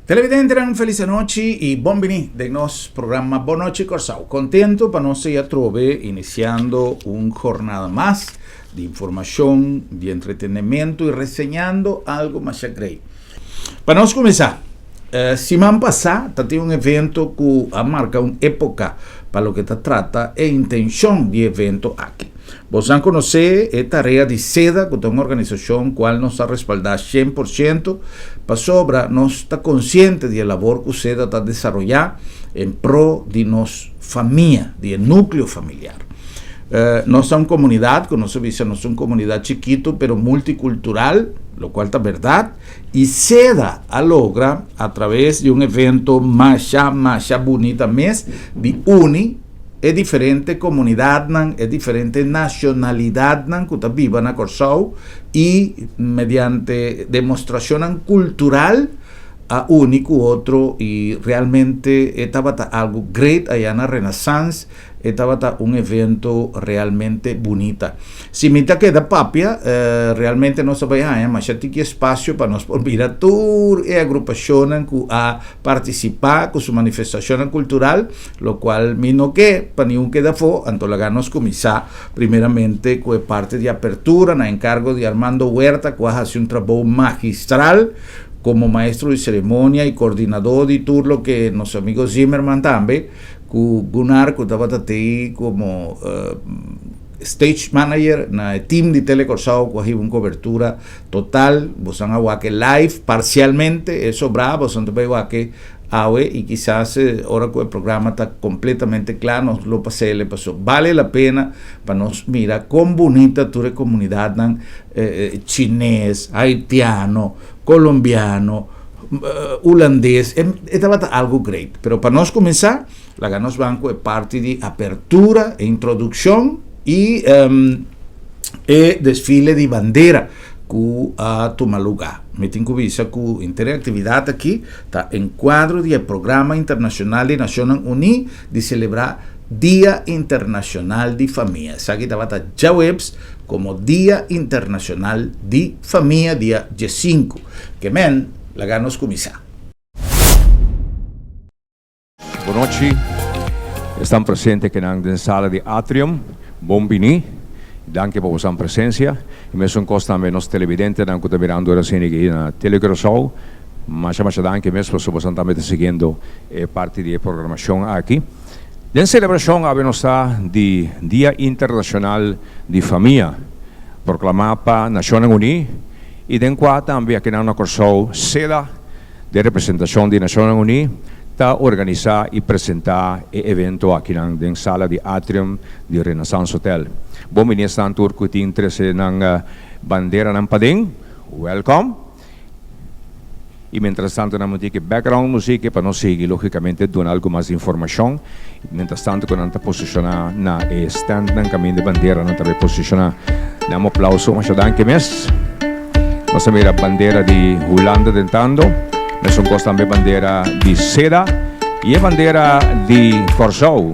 Televidentenan felis anochi y bon bini den nos programa Bon Nochi Kòrsou. Contento pa nos sea atrobe iniciando un jornada mas di informacion, di entretenimento y reseñando algo masha grei. Pa nos cuminsa, siman pasa ta tin un evento cu a marca un epoca pa loke ta trata e intencion di e evento aki. Bosan konosé e tarea di seda ku ta un organisashon kual nos ta respaldá 100% pasobra nos ta konsiente di e labor ku seda ta desaroyá en pro di nos famia, di e núkleo familiar. Nos ta un komunidat, ku nos a bisa nos ta un komunidat chikitu pero multikultural, lokual ta bèrdat, i seda a logra a traves di un evento masha masha bunita mes di uni e diferente komunidatnan, e diferente nashonalidatnan ku ta biba na Kòrsou i mediante demostrashonnan kultural a uni ku otro i realmente e tabata algu great aya na Renaissance. E tabata un evento realmente bunita. Si mi ta keda papia, realmente nos ta bai haña masha tiki espasio pa nos por mira tur e agrupashonnan ku a partisipá ku su manifestashonnan kultural, lokual mi no ke pa niun keda afó. Anto laga nos kuminsá primeramente ku e parti di apertura na enkargo di Armando Huerta ku a hasi un trabou magistral komo maestro di seremonia i kordinadó di tur loke nos amigo Zimmerman tambe. Ku Gunnar ku tabata tei komo stage manager na e team di Tele Kòrsou ku a hiba un kobertura total. Bosan a wak e live parsialmente, e sobrá bosan ta bai wak e awe i kisas ora ku e programa ta kompletamente kla nos lo pas'el paso bale la pena pa nos mira kon bunita tur e komunidatnan chines, haitiano, kolombiano, Hulandes, e tabata algo great. Pero pa nos kuminsá, laga nos ban ku e parti di apertura, e introdukshon i e desfile di bandera ku a tuma lugá. Mi tin ku bisa ku henter e aktividat aki ta en kuadro di e programa internashonal di Nashonnan Uní di selebrá Dia Internashonal di Famia. Esaki tabata djaweps komo Dia Internashonal di Famia, dia diesinku. Ke men, laga nos kuminsá. Bonochi, esnan presente kinan den sala di Atrium, bon bini, danki pa bosan presencia, y mesun cos tambe nos televidentenan cu ta mirando ora asina aki na Tele Curaçao, masha masha danki mes pasobra bosan tambe ta siguiendo e parti di e programacion aki. Den celebracion awe nos ta di Dia Internacional di Famia, proclama pa Nacionnan Uni, i den kua tambe akinan na Kòrsou seda den representashon di Nashonnan Uní ta organisá i presentá e evento akinan den sala di Atrium di Renaissance Hotel. Bon bini esnan tur ku tin trese nan banderanan paden. Wèlkòm! I mientras tanto nan muntí ki background muziek pa nos sigui lógicamente duna algu mas di informashon. Mientras tanto ku nan ta posishoná na e standnan kaminda e banderanan ta bay posishoná. Nan un aplauso masha danki mes. Nos a mira bandera di Hulanda den tando, mesun kos tambe bandera di Seda i e bandera di Kòrsou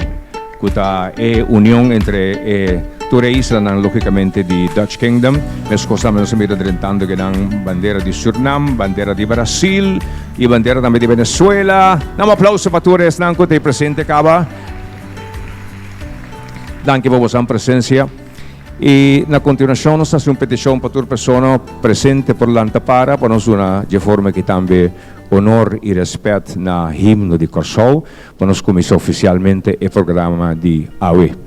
ku ta e union entre e tur e islanan lógicamente di Dutch Kingdom. Meskos tambe nos a mira drentando kinan bandera di Surnam, bandera di Brasil i bandera tambe di Venezuela. Nan un aplauso pa tur esnan ku ta ei presente kaba. Danki pa bosan presensia. I na kontinuashon nos ta hasi un petishon pa tur persona presente por lanta para pa nos duna dje forma aki tambe honor i rèspèt na himno di Kòrsou pa nos kuminsá ofisialmente e programa di awe.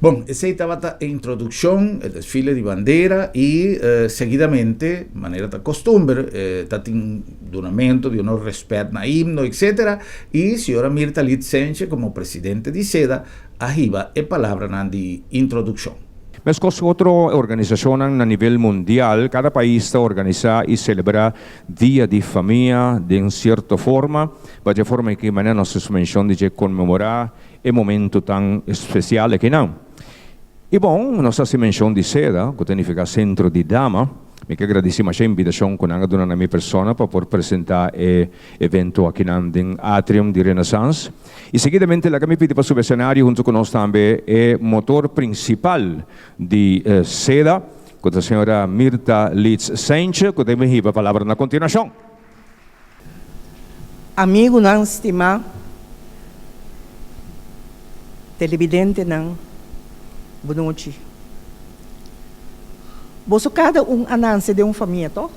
Bon, esei tabata e introdukshon, e desfile di bandera i seguidamente, manera ta kostumber, ta tin dunamentu di honor rèspèt na himno, etsetera, i señora Mirta Litsenche komo presidente di seda a hiba e palabranan di introdukshon. Meskos ku otro organisashonnan na nivel mundial, kada pais ta organisá i selebrá Dia di Famia den sierto forma. Pa dje forma aki manera nos a menshon di dje konmemorá e momento tan espesial akinan. I bon, nos ta hasi menshon di seda, ku ta nifiká Sentro di Dama. Mi ke gradisí masha invitashon ku nan a duna na mi persona pa por presentá e evento akinan den Atrium di Renaissance. I seguidamente laga mi pidi pa subi esenario huntu ku nos tambe e motor prinsipal di seda, ku ta señora Mirta Leeds Seintje, ku ta bin hiba palabra na kontinuashon. Amigunan stimá, televidentenan, bonochi. Boso kada un a nanse den un famia, tòg?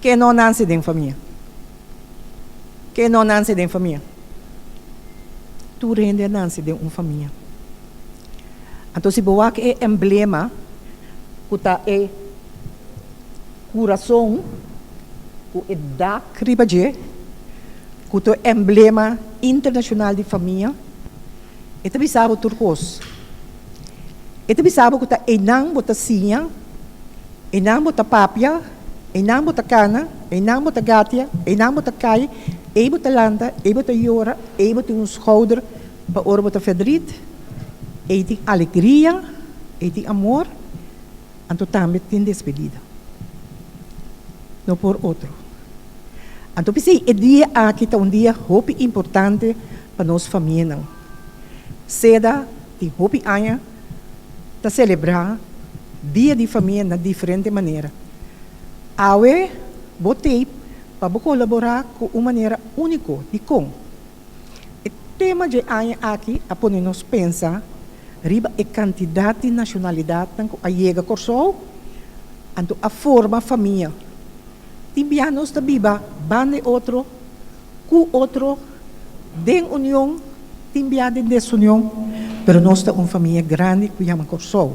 Ken no a nanse den famia? Ken no a nanse den famia? Tur hende a nanse den un famia. Anto si bo wak e emblema ku ta e Kurason ku e dak riba dje, ku ta e emblema internashonal di famia, e ta bisa bo tur kos. E ta bisa bo ku ta einan bo ta siña, einan bo ta papia, einan bo ta kana, einan bo ta gatia, einan bo ta kai, ei bo ta lanta, ei bo ta yora, ei bo tin un skouder pa ora bo ta ferdrit, ei tin alegria, ei tin amor. Anto tambe tin despedida. No por otro. Anto p'esei e dia aki ta un dia hopi importante pa nos famianan. Seda tin hopi aña ta selebrá Dia di Famia na diferente manera. Awe bo tei pa bo kolaborá ku un manera úniko. Dikon? E tema dje aña aki a pone nos pensa riba e kantidat di nashonalidatnan ku a yega Kòrsou, anto a forma famia. Tin bia nos ta biba banda e otro, ku otro, den union, tin bia den desunion, pero nos ta un famia grandi ku yama Kòrsou.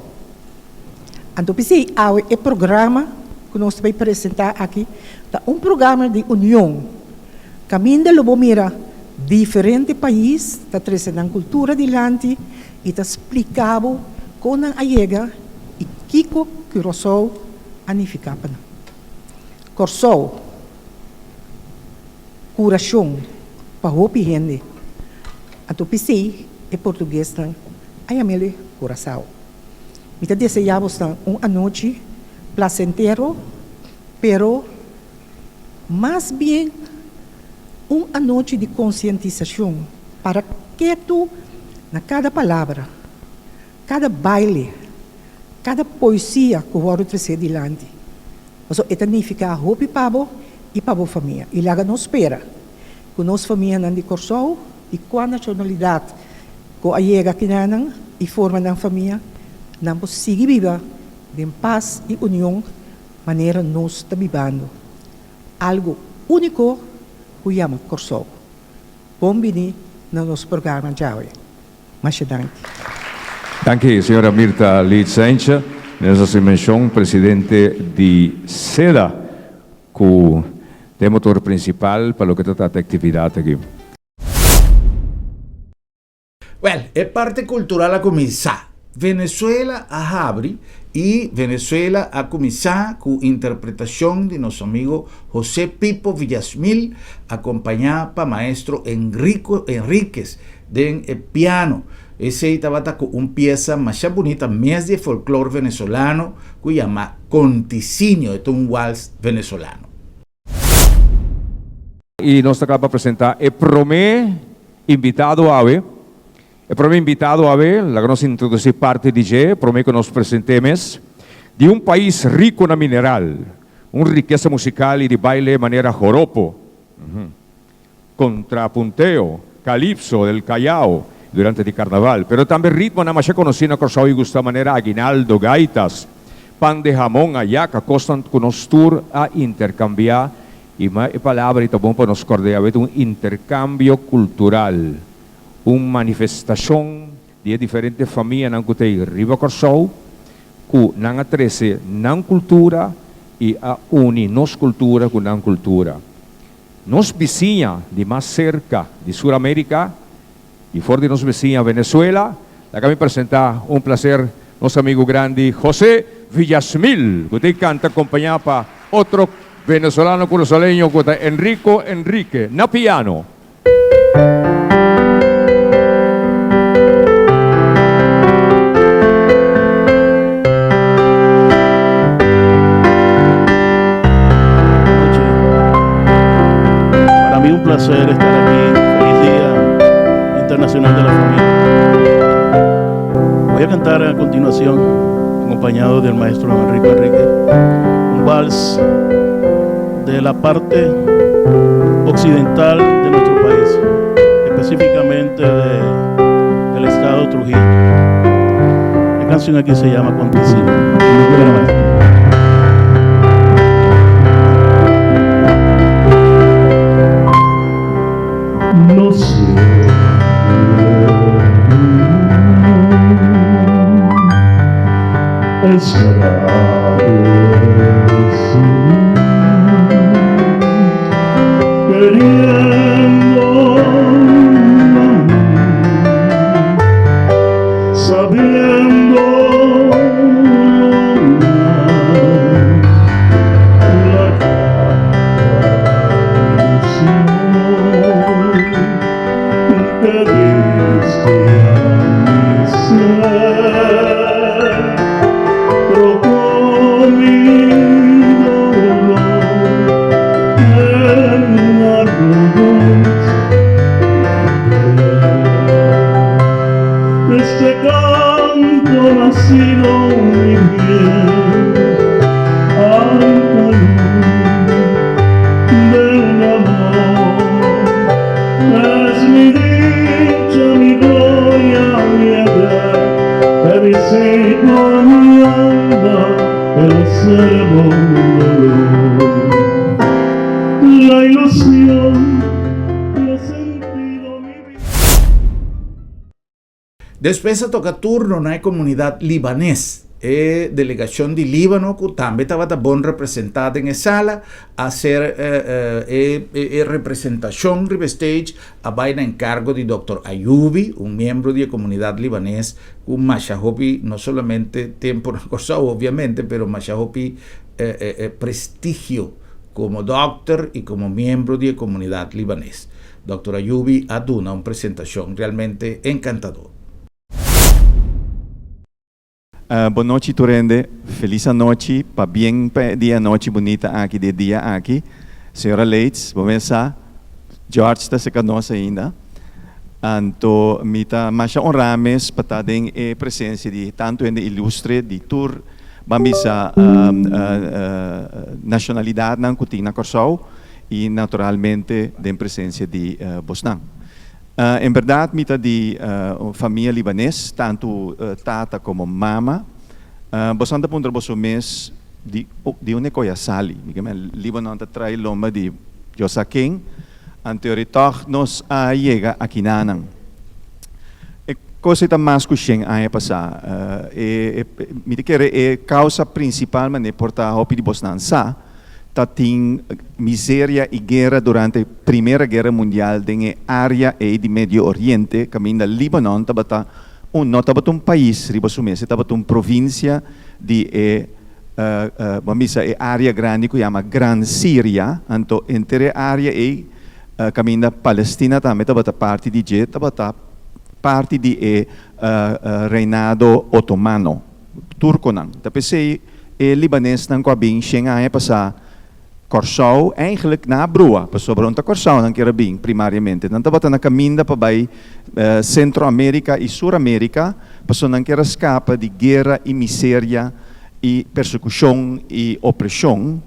Anto p'esei awe e programa ku nos ta bai presentá aki ta un programa di union. Kaminda lo bo mira diferente pais ta trese nan kultura dilanti i ta splika bo kon nan a yega i kiko Curaçao a nifiká pa nan. Kòrsou, kurashon pa hopi hende. Anto p'esei e portuguesnan a yam'el Curaçao. Mi ta deseá bosnan un anochi plasentero, pero mas bien un anochi di konsientisashon para ketu na kada palabra, kada baile, kada poesia ku wòrdu tresé dilanti. Pasobra e ta nifiká hopi pa bo i pa bo famia. I laga nos spera ku nos famianan di Kòrsou, di kua nashonalidat ku a yega kinanan i forma nan famia, nan por sigui biba den pas i union manera nos ta bibando algo úniko ku yama Kòrsou. Bon bini na nos programa djawe. Masha danki. Danki señora Mirta Leeds Saintje, nos hasi menshon presidente di seda ku ta e motor prinsipal pa loke ta trata e aktividat aki. Wèl, e parti kultural a kuminsá. Venezuela a habri i Venezuela a kuminsá ku interpretashon di nos amigo José Pipo Villasmil akompañá pa maestro Enrico Enriquez den e piano. Esei tabata ku un piesa masha bunita mes di e folklor venezolano ku yama Conticinio, e ta un wals venezolano. I nos ta kla pa presentá e promé invitado awe. E promé invitado awe, laga nos introdusí parti di dje promé ku nos present'é mes, di un pais riku na mineral, un rikesa musikal i di baile manera joropo, kontrapunteo, kalipso del Callao durante di karnaval, pero tambe ritmonan masha konosí na Kòrsou i gustá manera aguinaldo, gaitas, pan de hamon, ayaka, kosnan ku nos tur a interkambiá i ma e palabra ei ta bon pa nos kòrda awe ta un interkambio kultural, un manifestashon di e diferente famianan ku ta ei riba Kòrsou ku nan a trese nan kultura i a uni nos kultura ku nan kultura. Nos bisiña di mas serka di Sur Amerika i for di nos bisiña Venezuela, laga mi presenta un placer nos amigu grandi José Villasmil ku tin kanta kompañá pa otro venezolano kurasoleño ku ta Enrico Enrique na piano. placer estar aquí. Feliz Día Internacional de la Familia. Voy a cantar a continuación, acompañado del maestro Enrique Enrique, un vals de la parte occidental de nuestro país, específicamente del estado Trujillo. La canción aquí se llama Cuantísimo. No sé. Es queriendo sabiendo la ilusión que diste a mi ser, trocó mi dolor en arroyos. Este canto nacido mi bien al calor de un amor es mi dicha, mi gloria, mi edad. Te disipo a mi alma el acerbo dolor. La ilusión que ha sentido mi vida. Despues a toka turno na e komunidat libanes. E delegashon di Líbano, ku tambe tabata bon representá den e sala, a ser e e representashon riba e stage a bai na enkargo di dòkter Ayubi, un miembro di e komunidat libanes ku masha hopi no solamente tempu na Kòrsou obviamente, pero masha hopi prestigio komo dòkter i komo miembro di e komunidat libanes. Dòkter Ayubi a duna un presentashon realmente enkantador. Bon nochi tur hende, felis anochi, pabien pa e dia anochi bunita aki di e dia aki. Señora Leitz, bo mes sa, George ta cerca nos ainda, anto mi ta masha honra mes pa ta den e presencia di tanto hende ilustre di tur, ban bisa, nacionalidadnan cu tin na Corsou y naturalmente den presencia di bosnan. En berdad mi ta di un famia libanes, tantu tata como mama. Bosan ta puntra boso mes di di unda e koe a sali. Mi ke men Libanon ta trae lomba di Dios sa ken, anto ori tog nos a yega akinanan. E kos ei ta mas ku shen aña pasá. E mi ta kere e kausa prinsipal manera por ta hopi di bosnan sa, ta tin miseria i guera durante Primera Guera Mundial den e área ei di Medio Oriente kaminda Libanon tabata un no tabata un pais riba su mes, e tabata un provinsia di e bo a bisa e área grandi ku yama Gran Siria, anto henter e área ei kaminda Palestina tambe tabata parti di dje tabata parti di e reinado otomano. Turkonan. Ta p'esei e libanesnan ku a bin shen aña pasá Kòrsou eigenlijk nan a brua, pasobra un ta Kòrsou nan kier a bin primariamente. Nan tabata na kaminda pa bai Sentro Amerika i Sur Amerika, pasobra nan kier a skapa di guera i miseria i persekushon i opreshon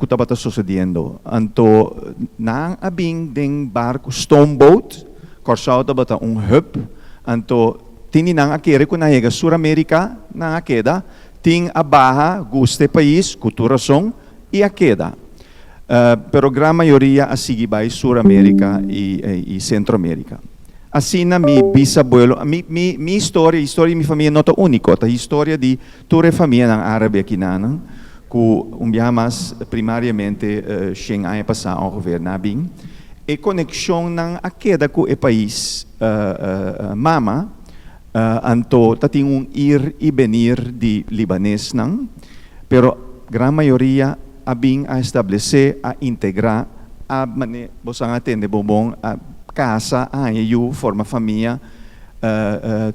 ku tabata sosediendo. Anto nan a bin den barku stoomboat, Kòrsou tabata un hub, anto Tin di nan a kere ku nan yega Sur Amerika, nan a keda. Tin a baha gusta e pais, ku tur rason, i a keda. Pero gran mayoria a sigui bai Sur Amerika i Sentro Amerika. Asina mi bisabuelo, mi mi mi historia, historia di mi famia no ta úniko, ta historia di tur e famianan árabe akinanan ku un biaha mas primariamente shen aña pasá ongeveer nan a bin. E konekshonnan a keda ku e pais. Mama, anto ta tin un ir i benir di libanesnan, pero gran mayoria a bin a establesé, a integrá, a mane bosan a tende bon bon, a kasa, a haña yu, forma famia,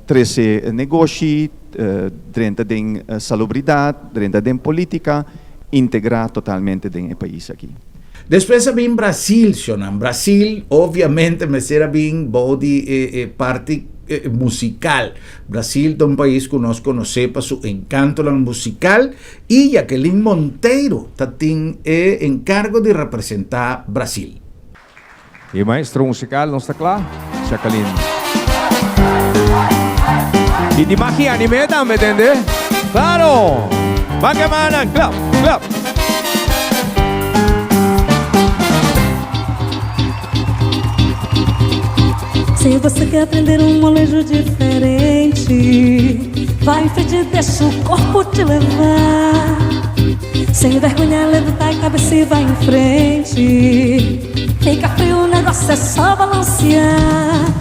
trese negoshi, drenta den salubridat, drenta den polítika, integrá totalmente den e pais aki. Despues a bin Brasil, shonnan. Brasil obviamente mester a bin bou di e e parti musical. Brasil ta un pais ku nos konosé pa su enkantonan musical i Jacqueline Monteiro ta tin e enkargo di representá Brasil. E maestro musical nos ta kla, Jacqueline. Y di magia anime tambe, tende? Claro! Ban ke manan, klap, klap. Se você quer aprender um molejo diferente, vai em frente e deixa o corpo te levar. Sem vergonha, levanta a cabeça e vai em frente. Fica frio, o negócio é só balancear.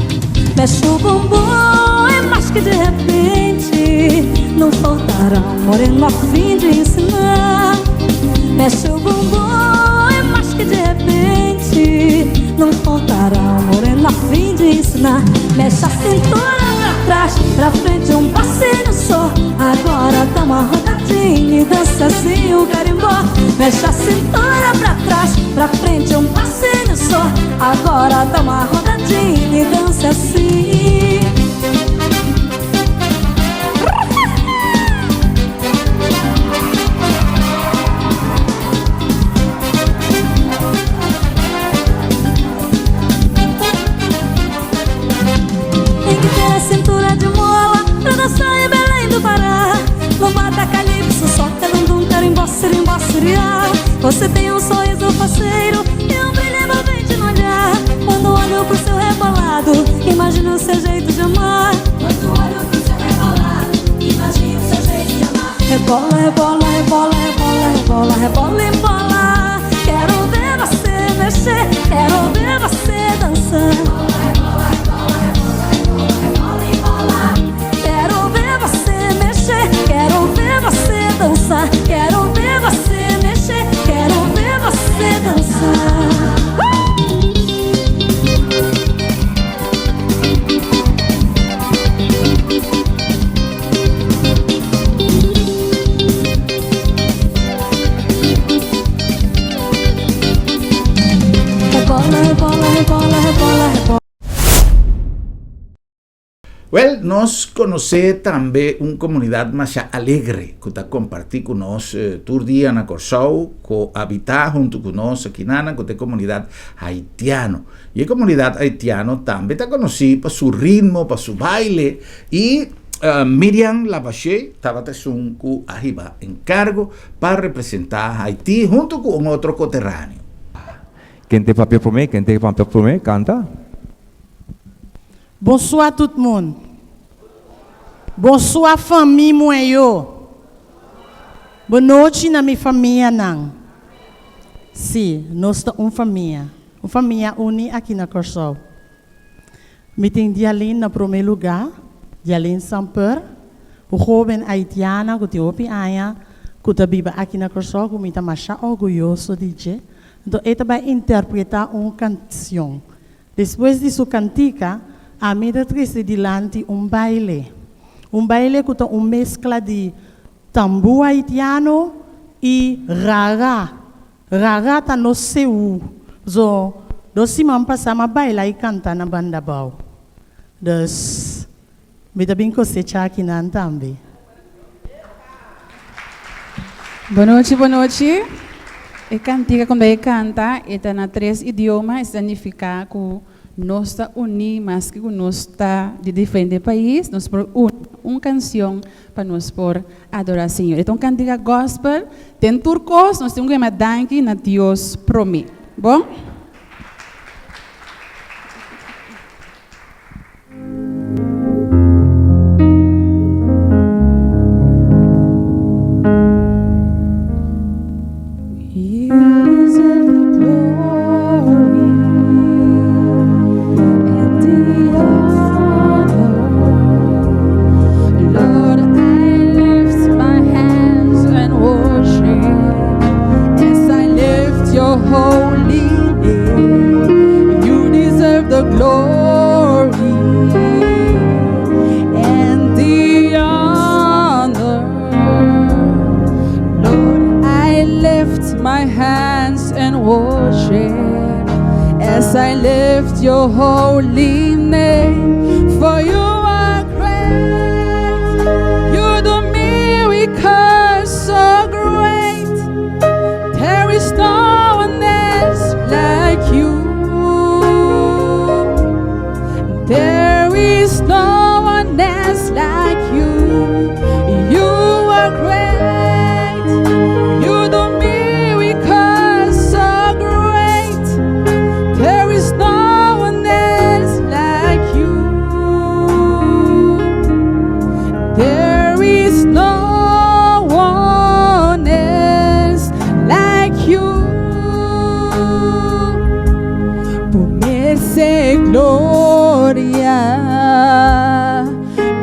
Mexe o bumbum e mais que de repente não faltará um moreno a fim de ensinar. Mexe o bumbum e mais que de repente não faltará um moreno a fim de ensinar. Mexe a cintura pra trás, pra frente um passinho só. Agora dá uma rodadinha e dança assim o carimbó. Mexe a cintura pra trás, pra frente um passinho só. Agora dá uma rodadinha e dança assim. Tem que ter a cintura de mola pra dançar em Belém do Pará. Lambada, calypso, soca, dundum, carimbó, sirimbó, siriá. Você tem um sorriso faceiro e um brilho envolvente no olhar. Quando olho pro seu rebolado, imagino o seu jeito de amar. Quando olho pro seu rebolado, imagino o seu jeito de amar. Rebola, rebola, rebola, rebola, rebola, rebola, embola. Quero ver você mexer, quero ver você dançar. Quero ver você mexer, quero ver você dançar. Quero ver você mexer, quero ver você dançar. Rebola, rebola, rebola, rebola, rebola. Wel, nos konosé tambe un komunidat masha alegre ku ta kompartí ku nos tur dia na Kòrsou, ku habitá huntu ku nos akinan, ku ta e komunidat haitiano. I e komunidat haitiano tambe ta konosí pa su ritmo, pa su baile i Miriam Lavaché tabata esun ku a hiba enkargo pa representá Haiti huntu ku un otro koteráneo. Ken te papia promé? Ken te papia promé? Kanta. Bonswa tout moun. Bonswa fanmi mwen yo. Bon nochi na mi famianan. Si, nos ta un famia. Un famia uni aki na Kòrsou. Mi tin Dialyn na promé lugá, Dialyn Samper, un hóben haitiana ku tin hopi aña ku ta biba aki na Kòrsou ku mi ta masha orguyoso di dje. Anto e ta bai interpretá un kansion. Despues di su kantika, ami ta trese dilanti un baile. Un baile ku ta un meskla di tambú haitiano i rara. Rara ta nos seú. So, dos siman pasá m'a baila i kanta na Bandabou. Dus, mi ta bin kosechá akinan tambe. Bonochi bonochi. E kantika ku e kanta e ta na tres idioma e signifiká ku nos ta uní maske ku nos ta di diferente pais nos por uni un kanshon pa nos por adorá Señor. E ta un kantika gospel den tur kos nos tin ku yama danki na Dios promé. Bon? worship as I lift your holy name. For you are great, you do miracles so great. There is no one else like you. There is no one else like you. You are great. You do miracles so great. There is no one else like you. There is no one else like you. Bo meresé gloria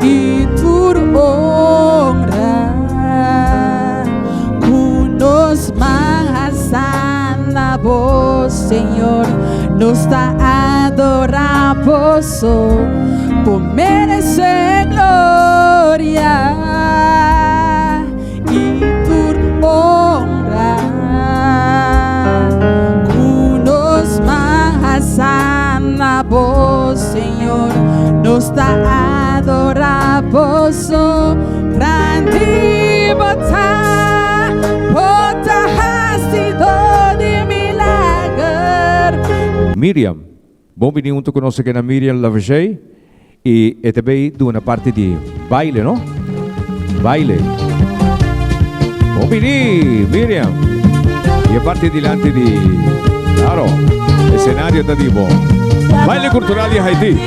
i tur honra. Ku nos man na bo, Señor, nos ta adorá Bo. Bo meresé gloria i tur honra. Ku nos man na bo, Señor, nos ta adorá Bo. Grandi bo ta, bo ta hasidó di milager. Miriam, bon bini huntu ku nos aki na Miriam Lavejay i e ta bay duna parti di baile, no? Baile. Bon bini, Miriam. I e parti dilanti di, claro, escenario ta di bo. Baile cultural di Haiti.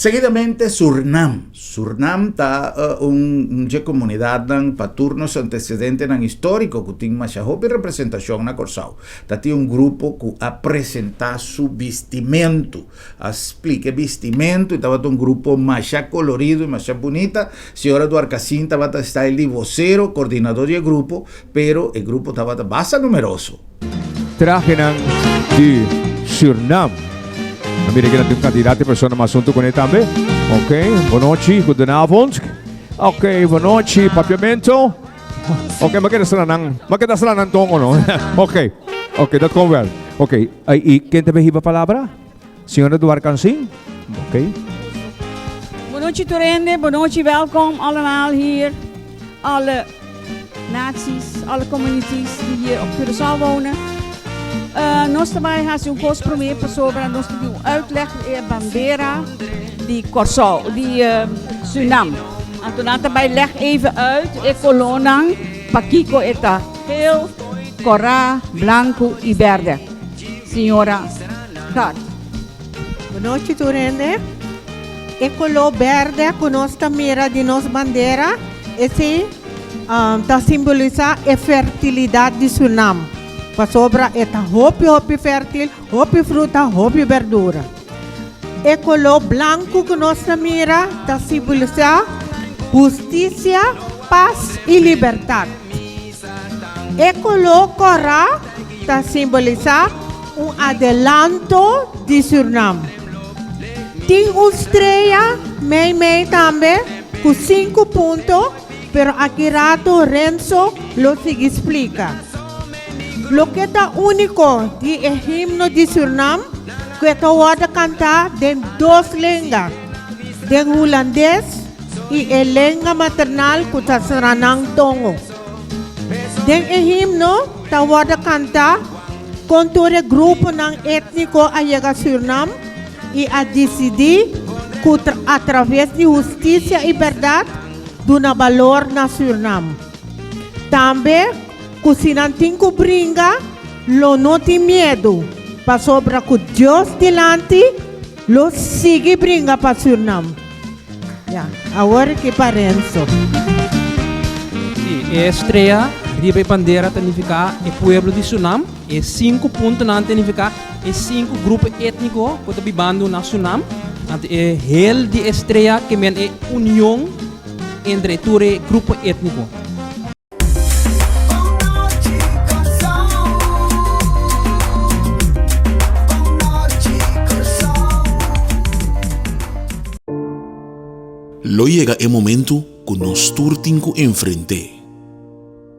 Seguidamente Surnam. Surnam ta un un dje komunidatnan pa tur nos antecedentenan históriko ku tin masha hopi representashon na Kòrsou. Ta tin un grupo ku a presentá su bistimentu, a splika e bistimentu i tabata un grupo masha kolorido i masha bunita. Señora Duarcasin tabata style di vocero, kordinadó di e grupo, pero e grupo tabata basta numeroso. Trahenan di Surnam. A mira que tin un cantidad di persona mas hunto con e tambe. Ok, bonochi, goedenavond. Ok, bonochi, papiamento. Ok, ma keda sla nan, ma keda sla nan tongo no. Ok, ok, dat komt wel. Ok, y ken ta behiba palabra? Señora Duarcansin. Ok. Bonochi tur hende, bonochi, welkom allemaal hier. Alle naties, alle communities die hier op Curaçao wonen. Nos ta bai hasi un kos promé pasobra nos ta di un uitleg di e bandera di Kòrsou, di Surinam. Anto nan ta bai leg even uit e kolónan pakiko e ta geel, kòrá, blanku i bèrdè. Señora Gart. Bonochi tur hende. E koló bèrdè ku nos ta mira di nos bandera, esei ta simbolisá e fertilidat di Surnam, pasobra e ta hopi hopi fèrtil, hopi fruta, hopi bèrdura. E koló blanku ku nos ta mira ta simbolisá hustisia, pas i libertat. E koló kòrá ta simbolisá un adelanto di Sürnam. Tin un strea meimei tambe ku sinku punto, pero aki rato Renzo lo sigui splika. Loke ta úniko di e himno di Sürnam ku e ta wòrdu kantá den dos lenga, den hulandes i e lenga maternal ku ta Sranan Tongo. Den e himno ta wòrdu kantá kon tur e gruponan étniko a yega Sürnam i a disidí ku atraves di hustisia i bèrdat duna balor na Sürnam. Tambe ku si nan tin ku bringa lo no tin miedu, pasobra ku Dios dilanti lo sigui bringa pa Sürnam. Ya, awor ki pa Renzo. Sí, e strea riba e bandera ta nifiká e pueblo di Sunam. E sinku puntonan ta nifiká e sinku grupo étniko ku ta bibando na Sunam. Anto e hel di e strea ke men e union entre tur e grupo étniko. Lo yega e momentu ku nos tur tin ku enfrent'é.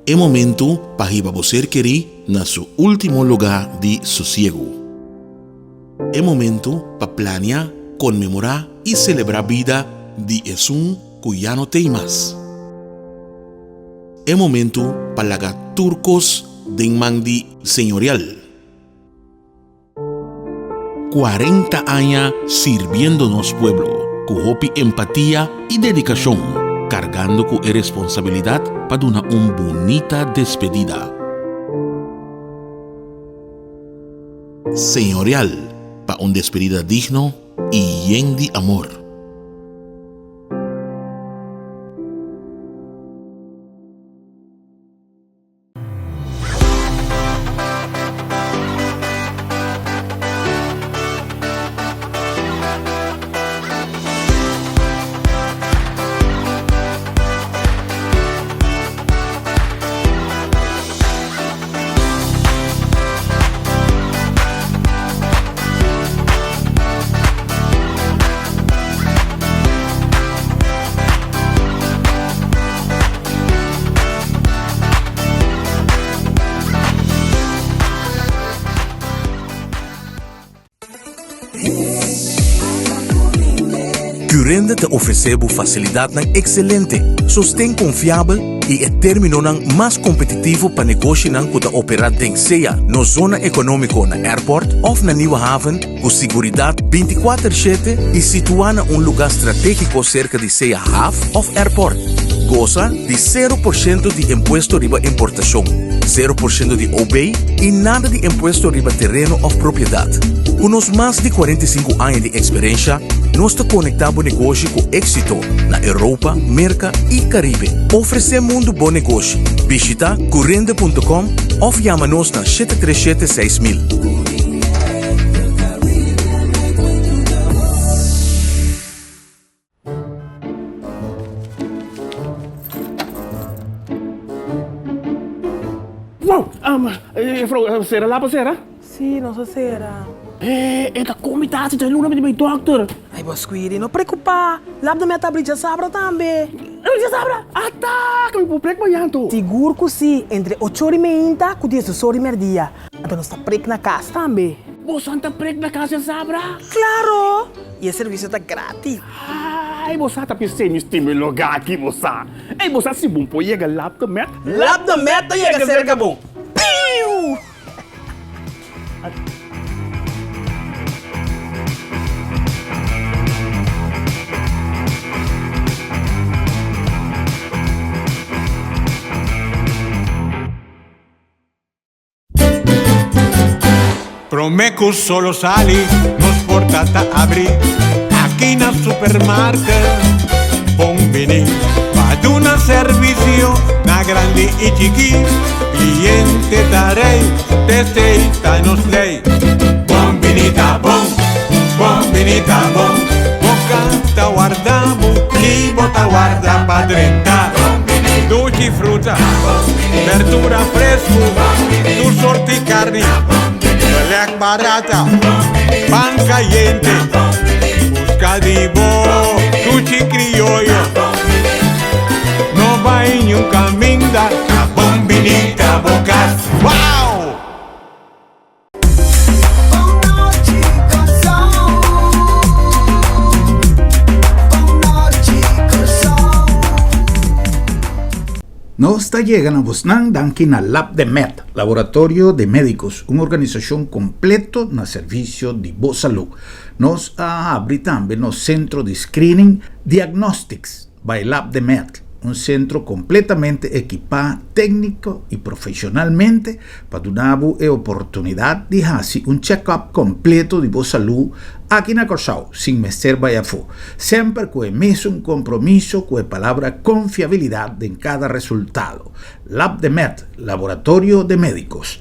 E momentu pa hiba bo ser kerí na su último lugá di sosiegu. E momentu pa plania, konmemorá i selebrá bida di esun ku ya no t'ei mas. E momentu pa laga tur kos den man di Señorial. 40 aña sirbiendo nos pueblo ku hopi empatia i dedikashon, kargando ku e responsabilidat pa duna un bunita despedida. Señorial pa un despedida digno i yen di amor. Curinde ta ofresé bo fasilidatnan ekselente, sosten konfiabel i e términonan mas kompetitivo pa negoshinan ku ta operá den sea nos zona ekonómiko na Airport òf na Nieuwe Haven ku siguridat 24 shete i situá na un lugá stratégiko serka di sea haf òf airport. Gosa di 0% di impuesto riba importashon, 0% di OB i nada di impuesto riba tereno òf propiedat. Ku nos mas di 45 aña di eksperensha, nos ta konektá bo negoshi ku éksito na Europa, Merka i Karibe. Ofresé mundu bo negoshi. Bishitá curinde.com òf yama nos na 737 6000. Wow! Um, juffrouw, sera lapa sera? Sí, nos a sera. Eh, e ta komi tasi dja luna mi di bai dokter. Ai, bo Squiri, no preokupá. Lap de mi a ta abri djasabra tambe. Djasabra? Ata, ku mi por prek mañan anto. Sigur ku sí, entre ocho ora i meinta ku diesdos ora i merdia. Anto nos ta prek na kas tambe. Bosan ta prek na kas djasabra? Klaro! I e servisio ta gratis. Ai, bo sa ta pis'é mi stima e lugá aki, bo sa. Ei, bo sa si bon por yega Lap de Met? Lap de Met ta yega serka bo. Piu! Promé ku solo sali, nos porta ta abrí aki na supermarket. Bon biní pa duna servisio na grandi i chikí. Kliente ta rei, t'esei ta nos lei. Bon biní ta bon, bon biní ta bon. Bo kas ta warda bo, ni bo ta warda pa drenta. Dushi fruta. Berdura fresku, tur sort'i karni, belèk barata, pan kayente. Buska di bo sushi krioyo. No bai niun kaminda, ta bon bini ta bo kas. Wow! Nos ta yega na bosnan danki na Lab de Med, Laboratorio de Médicos, un organisashon kompleto na servisio di bo salú. Nos a habri tambe nos sentro di screening Diagnostics by Lab de Med, un sentro kompletamente ekipá tékniko i profeshonalmente pa duna bo e oportunidat di hasi un check-up kompleto di bo salú aki na Kòrsou sin mester bai afó, semper ku e mesun kompromiso ku e palabra konfiabilidat den kada resultado. Lab de Med, Laboratorio de Médicos.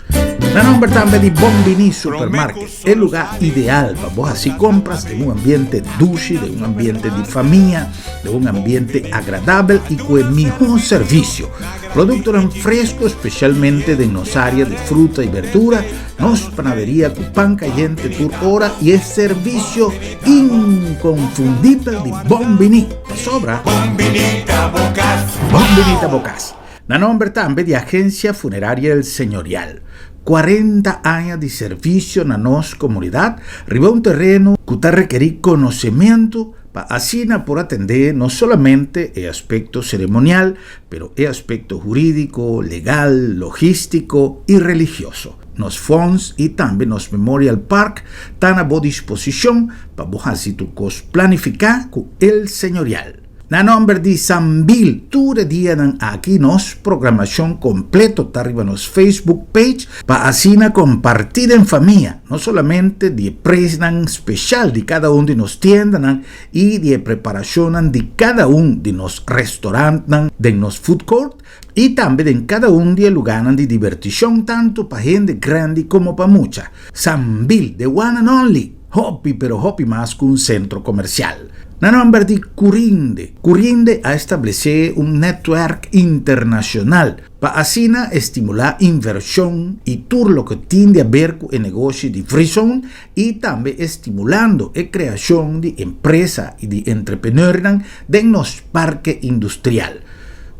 Na nomber tambe di Bon Biní Supermarket, e lugá ideal pa bo hasi kompras den un ambiente dushi, den un ambiente di famia, den un ambiente agradabel i ku e mihó servisio. Produktonan fresco, spesialmente den nos área di fruta i berdura, nos panaderia ku pan kayente tur ora i e servisio inkonfundibel di Bon Biní. Pasobra. Bon Biní ta bo kas. Bon Biní ta bo kas. Na nomber tambe di Agencia Funeraria El Señorial. 40 aña di servisio na nos komunidat riba un tereno ku ta rekerí konosementu pa asina por atendé no solamente e aspekto seremonial, pero e aspekto hurídiko, legal, logístiko i religioso. Nos fonds i tambe nos Memorial Park ta na bo disposishon pa bo hasi tur kos planifiká ku El Señorial. Na nòmber di Sambil, tur e dianan aki nos programashon kompleto ta riba nos Facebook page pa asina kompartí den famia, no solamente di e presnan speshal di kada un di nos tiendanan i di e preparashonnan di kada un di nos restorantnan den nos food court i tambe den kada un di e lugánan di dibertishon tantu pa hende grandi komo pa mucha. Sambil, the one and only! Hopi pero hopi mas ku un sentro komersial. Na nòmber di Curinde, Curinde a establesé un nètwèrk internashonal pa asina estimulá invershon i tur loke tin di aber ku e negoshi di Free-Zone i tambe estimulando e kreashon di empresa i di entrepreneurnan den nos parke industrial.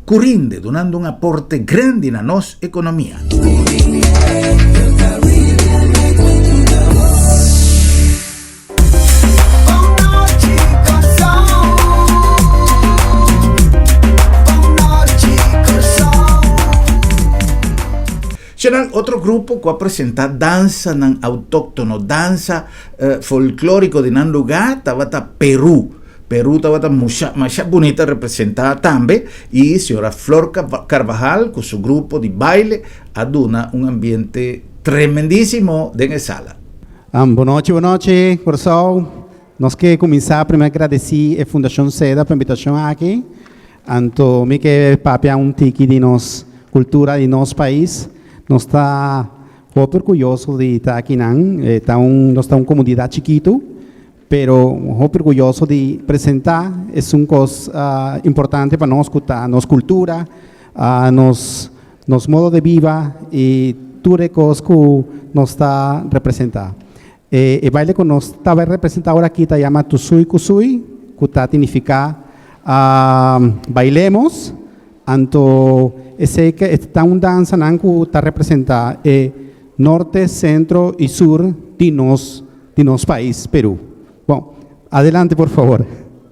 Curinde dunando un aporte grandi na nos economia. Serán otro grupo ku a presentá dansanan autóktono, dansa folklóriko di nan lugá tabata Perú. Perú tabata musha masha bunita representá tambe i señora Flor Carvajal ku su grupo di baile a duna un ambiente tremendísimo den e sala. Bon nochi, bon nochi Kòrsou. Nos ke kuminsá primero gradesí e Fundashon Seda pa invitashon aki. Anto mi ke papia un tiki di nos kultura di nos pais. Nos ta hopi orguyoso di ta akinan. E ta un nos ta un komunidat chikitu. Pero hopi orguyoso di presenta esun cos importante pa nos cu ta nos cultura, nos nos modo de biba y tur e cos cu nos ta representa. E e baile cu nos ta bay representa ora aki ta yama Tusui Kusui cu ta significa bailemos, anto esey ta un dansanan cu ta representa e norte, centro y sur di nos di nos pais Peru. Bon, adelante por favor.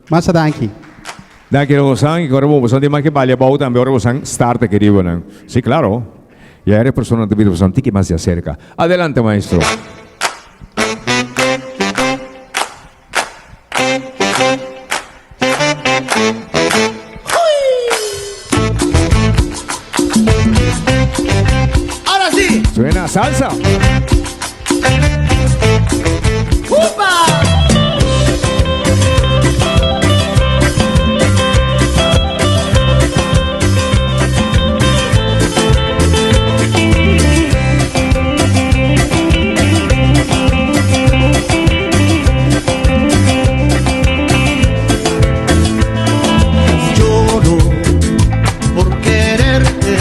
Masha danki. Danki Rosan, y ora bo bosan tin mas ke balia abou tambe ora bosan start aki riba nan. Si claro, ya era persona ta bira bosan tiki mas di acerca. Adelante maestro. Ahora sí. Suena salsa. ¡Upa! Lloro por quererte.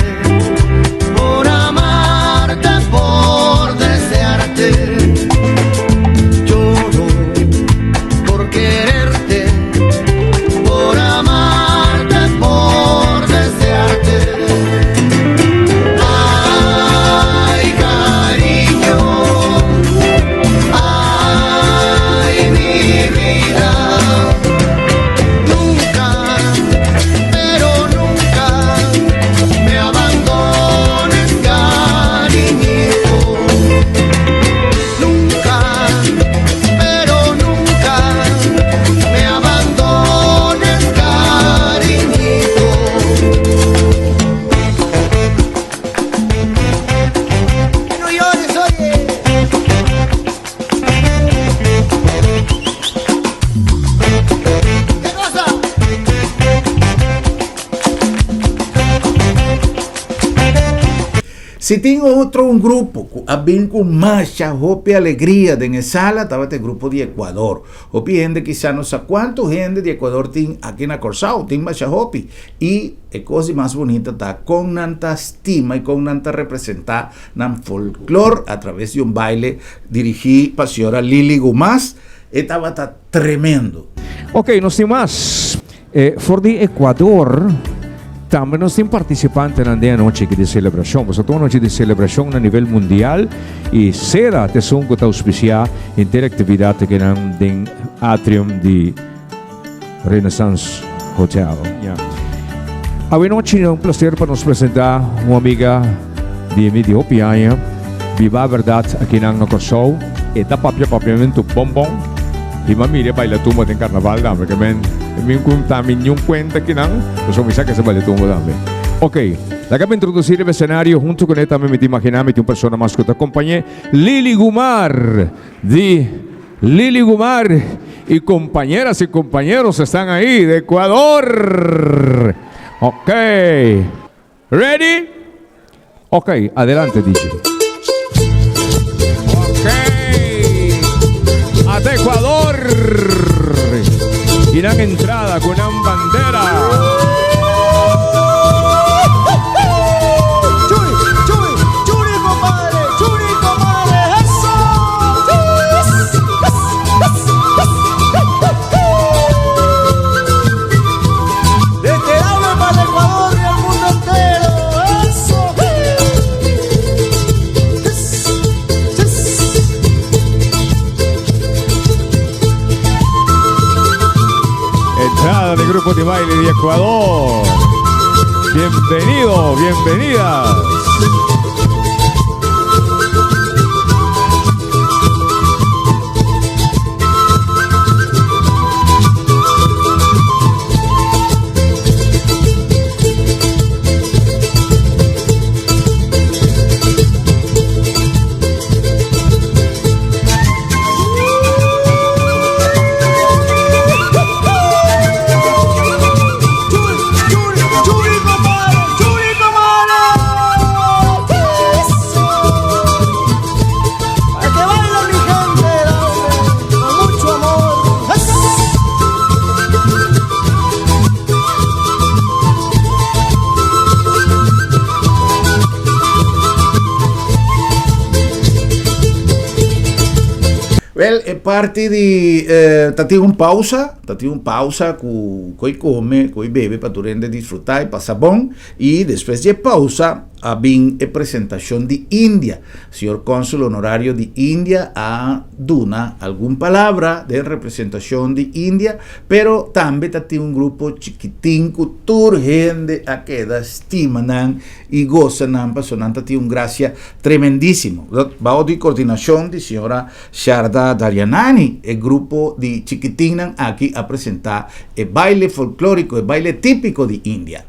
Si tin otro un grupo ku a bin ku masha hopi alegria den e sala tabata e grupo di Ecuador. Hopi hende kisa no sa kuantu hende di Ecuador tin aki na Kòrsou, tin masha hopi. I e kos di mas bunita ta kon nan ta stima i kon nan ta representá nan folklor a traves di un baile dirigí pa señora Lily Gomaz. E tabata tremendo. Ok, nos tin mas. For di Ecuador tambe nos tin participantenan den anochi aki di celebracion. Pasobra ta un anochi di celebracion na nivel mundial y Seda ta esun cu ta auspicia henter actividad akinan den atrium di Renaissance Hotel. Awe nochi ta un placer pa nos presenta un amiga di mi di hopi aña, biba berdad akinan na Corsou. E ta papia papiamentu bon bon. I m'a mira e baila tumba den carnaval tambe ke men mi un ta mi niun cuenta kinan pasobra mi sa ke sa baila tumba tambe. Ok, laga mi introduci riba escenario hunto cune tambe mi ta imagina mi tin un persona mas cu ta acompañe, Lily Gumar di Lily Gumar y compañeras y compañeros están ahí de Ecuador. Ok, ready? Ok, adelante DJ. Ok, hasta Ecuador. Y dan entrada con una bandera. Churi, churi, churi, compadre, churi, compadre, eso. Desde Daule para el Ecuador y el mundo entero. Eso. Entrada del grupo de baile de Ecuador. Bienvenido, bienvenidas. Churi, compadre, churi, compadre. Eso. Para que baile mi gente, Daule, con mucho amor. Eso. Wel, e parti di ta tin un pausa, ta tin un pausa ku koi kome, koi bebe pa tur hende disfrutá i pasa bon. I despues di e pausa a bin e presentashon di India. Señor Cónsul Honorario di India a duna algun palabra den representashon di India, pero tambe ta tin un grupo chikitin ku tur hende a keda stima nan i gosa nan pasobra nan ta tin un gracia tremendísimo. Bao di coordinacion di señora Sharda Daryanani e grupo di chikitinnan aki a presenta e baile folklorico, e baile tipico di India.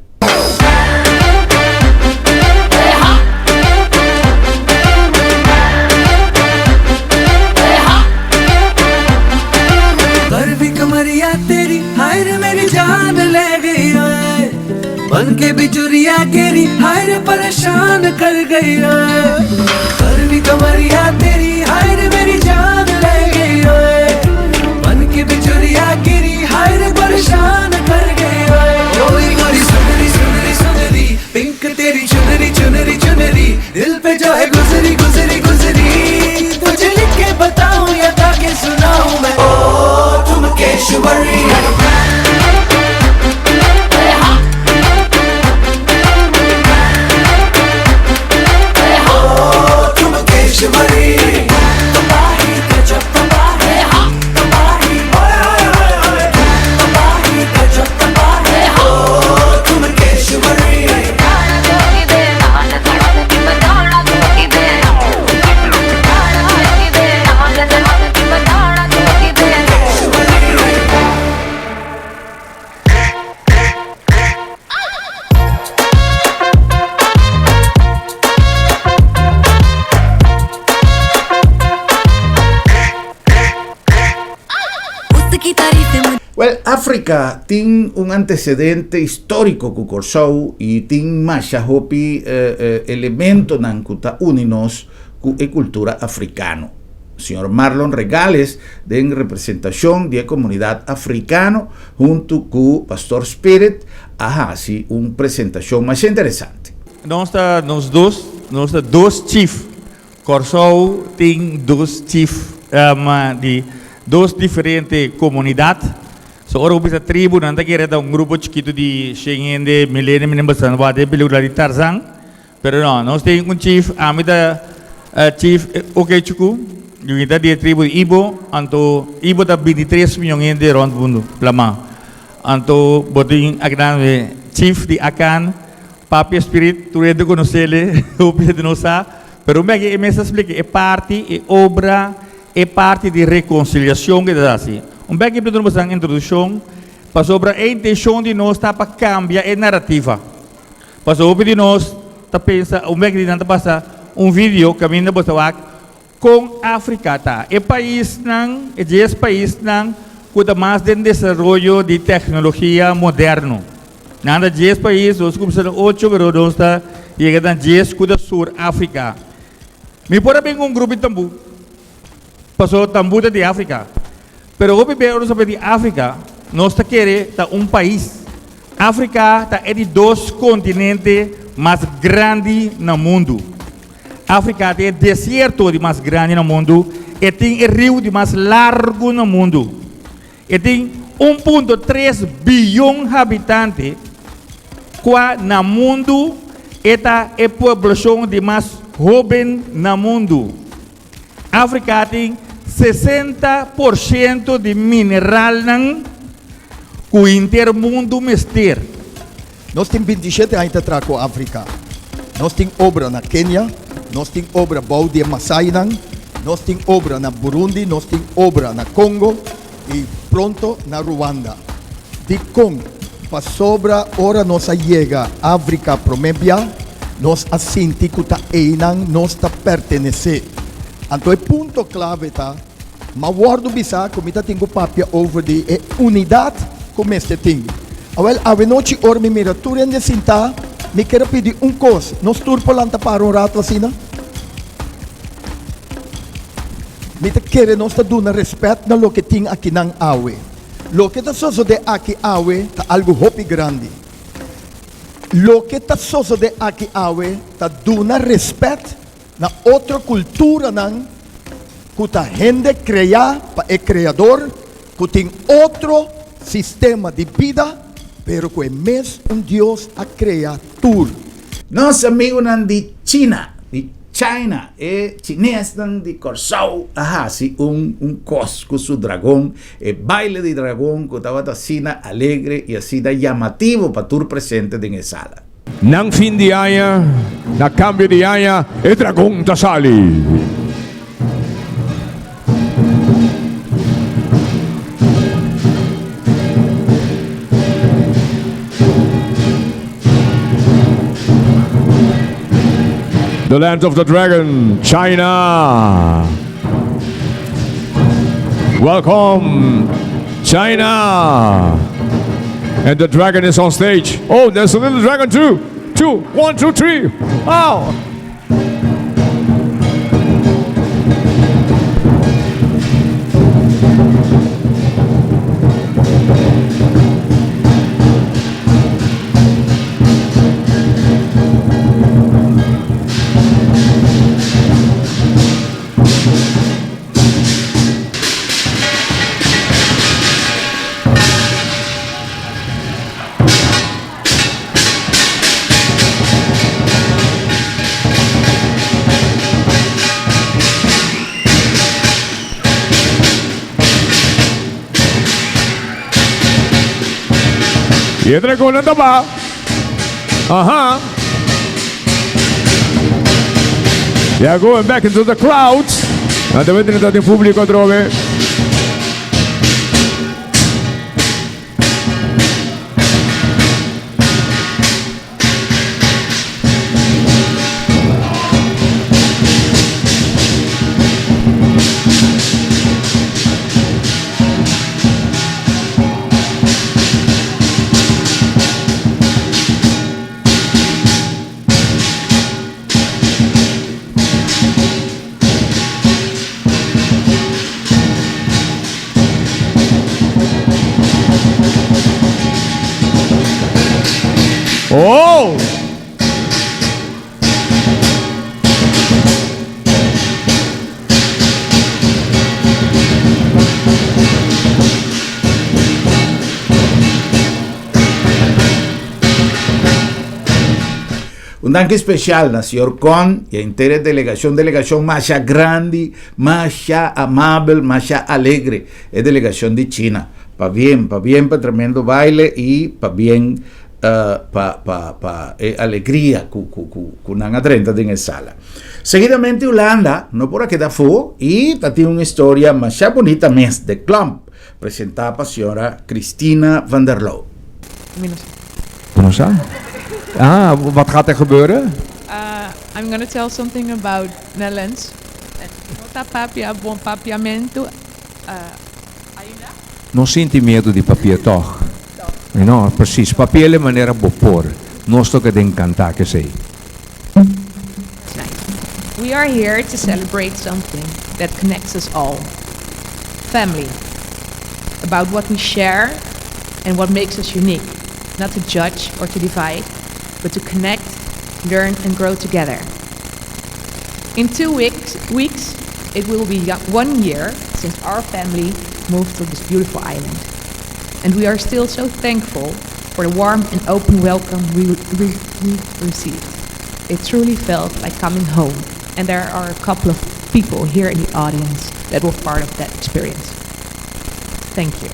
Afrika tin un antesedente históriko ku Kòrsou i tin masha hopi elementonan ku ta uni nos ku e kultura afrikano. Señor Marlon Regales den representashon di e komunidat afrikano huntu ku Pastor Spirit a hasi un presentashon masha interesante. Nos ta nos dos, nos ta dos chief. Kòrsou tin dos chief di dos diferente komunidat. So ora bo bisa tribu nan ta kere ta un grupo chikitu di shen hende, mil hende, mi no bastante wak den pelikula di Tarzan. Pero no, nos tin un chief, ami ta chief Okechukwu, mi ta di e tribu di Ibo, anto Ibo ta bintitres miyon hende rònt mundu plamá. Anto bo tin akinan e chief di Akan, Papia Spirit, tur hende konosele, hopi hende no sa, pero un bek e mes a splika e parti, e obra, e parti di rekonsiliashon ke ta hasi. Un bek e duna boso introdukshon, pasobra e intenshon di nos ta pa kambia e narativa. Pasobra hopi di nos ta pensa, un bek di nan ta pasa un video kaminda bo ta wak kon Afrika ta. E paisnan, e dies paisnan ku ta mas den desaroyo di teknologia moderno. Nan ta dies pais, nos kumsa na ocho pero nos ta yega na dies ku ta Sur Afrika. Mi por a bin ku un grupo di tambú, pasobra tambú ta di Afrika. Pero hopi bes ora nos ta papia di Afrika, nos ta kere ta un pais. Afrika ta e di dos kontinente mas grandi na mundu. Afrika tin e desierto di mas grandi na mundu, e tin e riu di mas largu na mundu. E tin un punto tres biyon habitante, kua na mundu e ta e pueblashon di mas hóben na mundu. Afrika tin 60% di mineralnan ku henter mundu mester. Nos tin bintishete aña ta traha ku Afrika. Nos tin obra na Kenia, nos tin obra bou di e Masainan, nos tin obra na Burundi, nos tin obra na Congo i pronto na Ruanda. Dikon? Pasobra ora nos a yega Afrika promé bia, nos a sinti ku ta einan nos ta pertenesé. Anto e punto klave ta, m'a wòrdu bisá ku mi ta tin ku papia over di e unidat ku mester tin. Awèl, awenochi ora mi mira tur hende sintá, mi ker a pidi un kos, nos tur por lanta para un ratu asina? Mi ta kere nos ta duna rèspèt na loke tin akinan awe. Loke ta sosodé aki awe ta algu hopi grandi. Loke ta sosodé aki awe ta duna respèt na otro kulturanan ku ta hende kreá pa e Kreador, ku tin otro sistema di bida, pero ku e mes un Dios a krea tur. Nos amigunan di China, di China, e chinesnan di Kòrsou a hasi un un kos ku su dragon, e baile di dragon ku tabata asina alegre i asina yamativo pa tur presente den e sala. Nan fin di aña, na kambio di aña, e dragon ta sali. The land of the dragon, China. Welcome, China. And the dragon is on stage. Oh, there's a little dragon too. Two, one, two, three. Wow. E dragonnan ta ba. Aha. They are going back into the crowd. Nan ta drenta den publico atrobe. Un danki spesial na señor Con i henter e delegashon, delegashon masha grandi, masha amabel, masha alegre, e delegashon di China. Pabien, pabien pa tremendo baile i pabien pa pa pa e alegria ku ku ku ku nan a drenta den e sala. Seguidamente Hulanda no por a keda afó i ta tin un historia masha bunita mes, De Klomp, presentá pa señora Christina van der Loo. Bo no sa? Ah, wat gaat er gebeuren? Uh, I'm gonna tell something about Netherlands. No ta papia bon papiamento. Ainda. No sinti miedu di papia tòg. No, precies. Papi'el e manera bo por. Nos toka den kantá kesei. We are here to celebrate something that connects us all. Family. About what we share and what makes us unique. Not to judge or to divide, but to connect, learn and grow together. In two weeks, weeks it will be one year since our family moved to this beautiful island. And we are still so thankful for the warm and open welcome we, we, we received. It truly felt like coming home, and there are a couple of people here in the audience that were part of that experience. Thank you.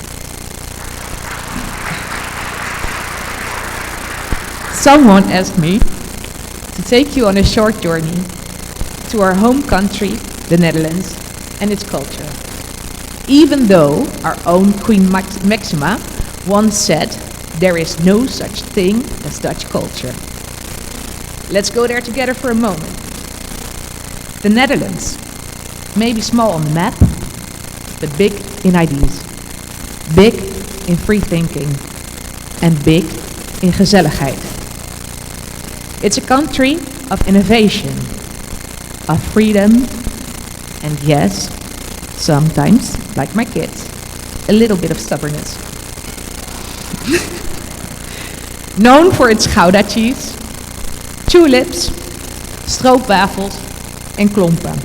Someone asked me to take you on a short journey to our home country, the Netherlands, and its culture. Even though our own Queen Max Maxima once said, there is no such thing as Dutch culture. Let's go there together for a moment. The Netherlands may be small on the map, but big in ideas, big in free thinking, and big in gezelligheid. It's a country of innovation, of freedom, and yes, sometimes, like my kids, a little bit of stubbornness. Known for its Gouda cheese, tulips, stroopwafels, and klompen.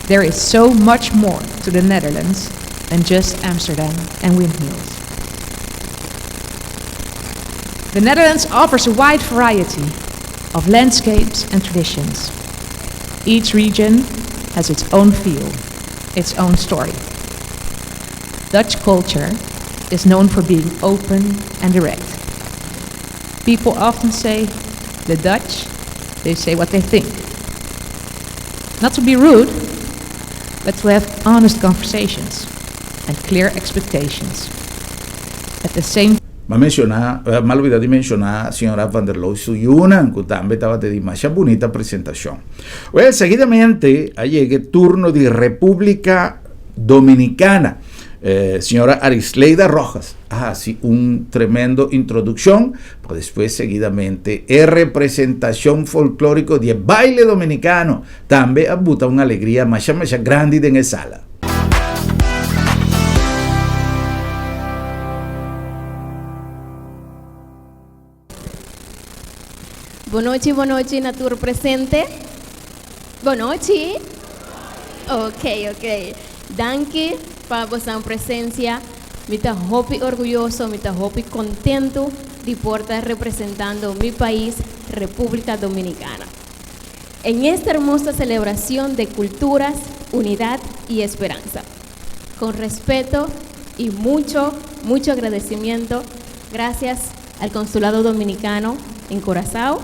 There is so much more to the Netherlands than just Amsterdam and windmills. The Netherlands offers a wide variety of landscapes and traditions. Each region has its own feel, its own story. Dutch culture is known for being open and direct. People often say, the Dutch, they say what they think. Not to be rude, but to have honest conversations and clear expectations. At the same M'a menshoná, m'a lubidá di menshoná señora Van der Loo su yunan ku tambe tabata di masha bunita presentashon. Wèl, seguidamente a yega e turno di Repúblika Dominicana. Señora Arisleida Rojas a hasi un tremendo introdukshon, pa despues seguidamente e representashon folklóriko di e baile dominicano tambe a buta un alegria masha masha grandi den e sala. Bonochi bonochi na tur presente. Bonochi. Ok ok. Danki pa bosan presencia. Mi ta hopi orguyoso, mi ta hopi contento di por ta representando mi pais Republica Dominicana. En esta hermosa celebracion de culturas, unidad y esperanza. Con respeto y mucho, mucho agradecimiento, gracias al Consulado Dominicano en Curazao.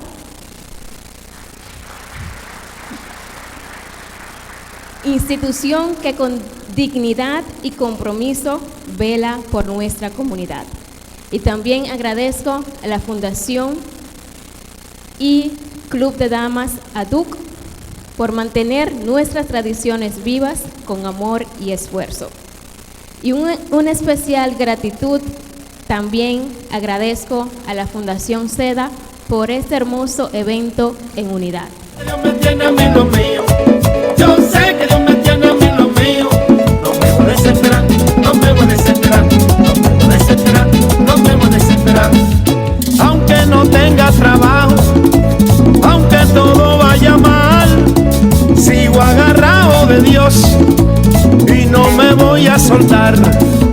Institución que con dignidad y compromiso vela por nuestra comunidad. Y también agradezco a la Fundación y Club de Damas ADUC por mantener nuestras tradiciones vivas con amor y esfuerzo. Y una especial gratitud también agradezco a la Fundación Seda por este hermoso evento en unidad. Dios me tiene a mí lo mío. Yo sé que Dios me tiene a mí lo mío. No me voy a desesperar, no me voy a desesperar, no me voy a desesperar, no me voy a desesperar. Aunque no tenga trabajo, aunque todo vaya mal, sigo agarrado de Dios y no me voy a soltar,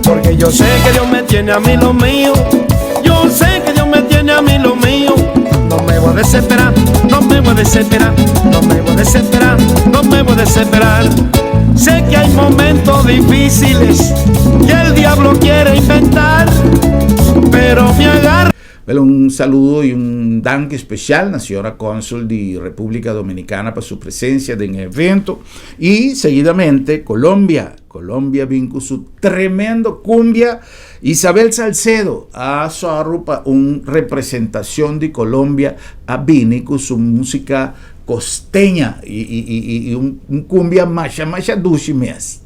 porque yo sé que Dios me tiene a mí lo mío. Yo sé que Dios me tiene a mí lo mío. No me voy a desesperar, no me voy a desesperar, no me voy a desesperar, no me voy a desesperar. Sé que hay momentos difíciles que el diablo quiere inventar, pero me agarra. Wel un saludo y un danki especial na señora Consul di Republica Dominicana pa su presencia den e evento y seguidamente Colombia, Colombia bin cu su tremendo cumbia. Isabel Salcedo a sòru pa un representacion di Colombia a bini cu su musica costeña y y un cumbia masha masha dushi mes.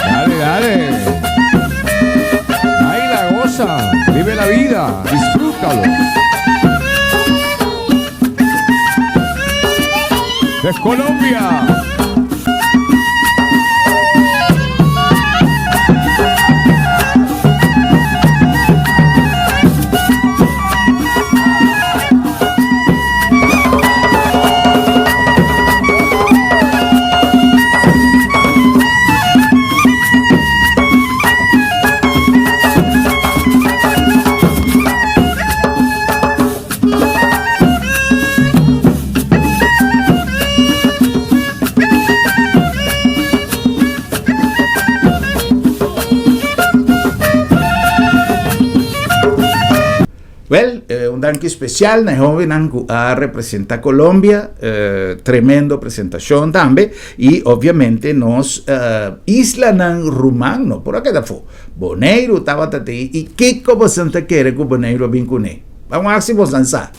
Dale, dale. Baila, goza, vive la vida, disfrútalo. De Colombia. Wel, eh, un danki especial na e hobennan ku a representa Colombia, eh, tremendo presentacion tambe, y obviamente nos eh, islanan ruman no por a keda afó. Boneiru tabata te y kiko bosan ta kere ku Boneiru a bin kuné? Ban wak si bosan sa.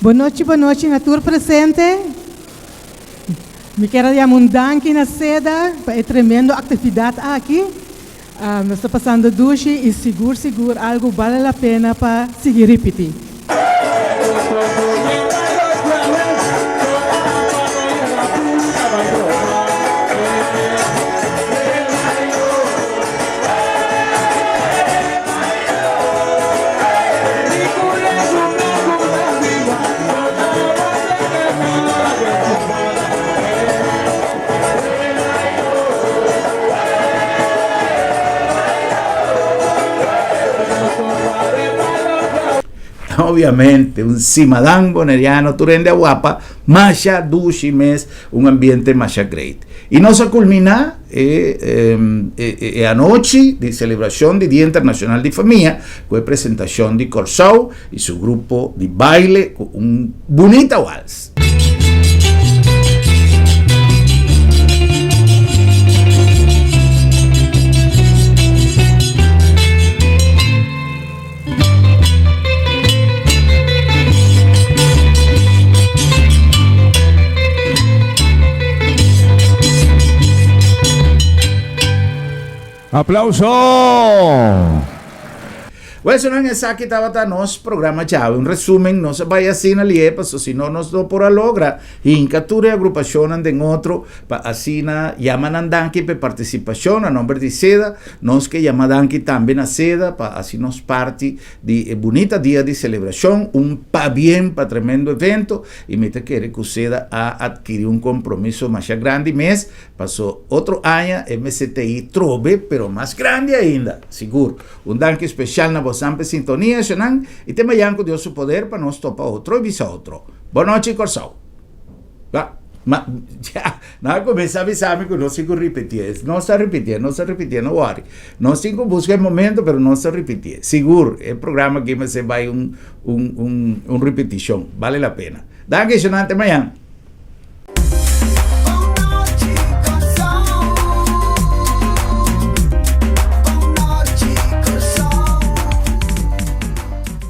Bon nochi bon nochi na tur presente. Mi kier a yama un danki na Seda pa e tremendo actividad aki. Nos ta pasando dushi y sigur sigur algo bale la pena pa sigui ripiti. Obviamente, un simadan boneriano tur hende a wapa masha dushi mes, un ambiente masha great. Y nos a culmina e, e, e anochi di celebracion di Dia Internacional di Famia cu e presentacion di Corsou y su grupo di baile cu un bunita wals. Aplauso! Welsonnan esaki tabata nos programa djawe. Un resumen, nos a bai asina lié paso si no nos no por a logra hinka tur e agrupashonnan den otro pa asina yama nan danki pa e partisipashon. Na nomber di seda nos ke yama danki tambe na seda pa hasi nos parti di e bunita dia di selebrashon. Un pabien pa tremendo evento i mi ta kere ku seda a adkiri un kompromiso masha grandi mes Paso otro aña e MCTI trobe pero mas grandi ainda, sigur. Un danki special na bosan p'e sintonia, eshanan, y te mayan cu Dios su poder pa nos topa otro y bisa otro. Bon nochi Corsou. Ba, ma, ya, nan a cuminsa bisa mi cu no tin cu ripitié. Nos ta ripitié, nos ta ripitié, no worry. Nos tin cu busca e momento pero nos ta ripitié. Sigur, e programa aki mester bay un, un, un, un ripiticion. Bale la pena. Danki, eshanan, te mayan.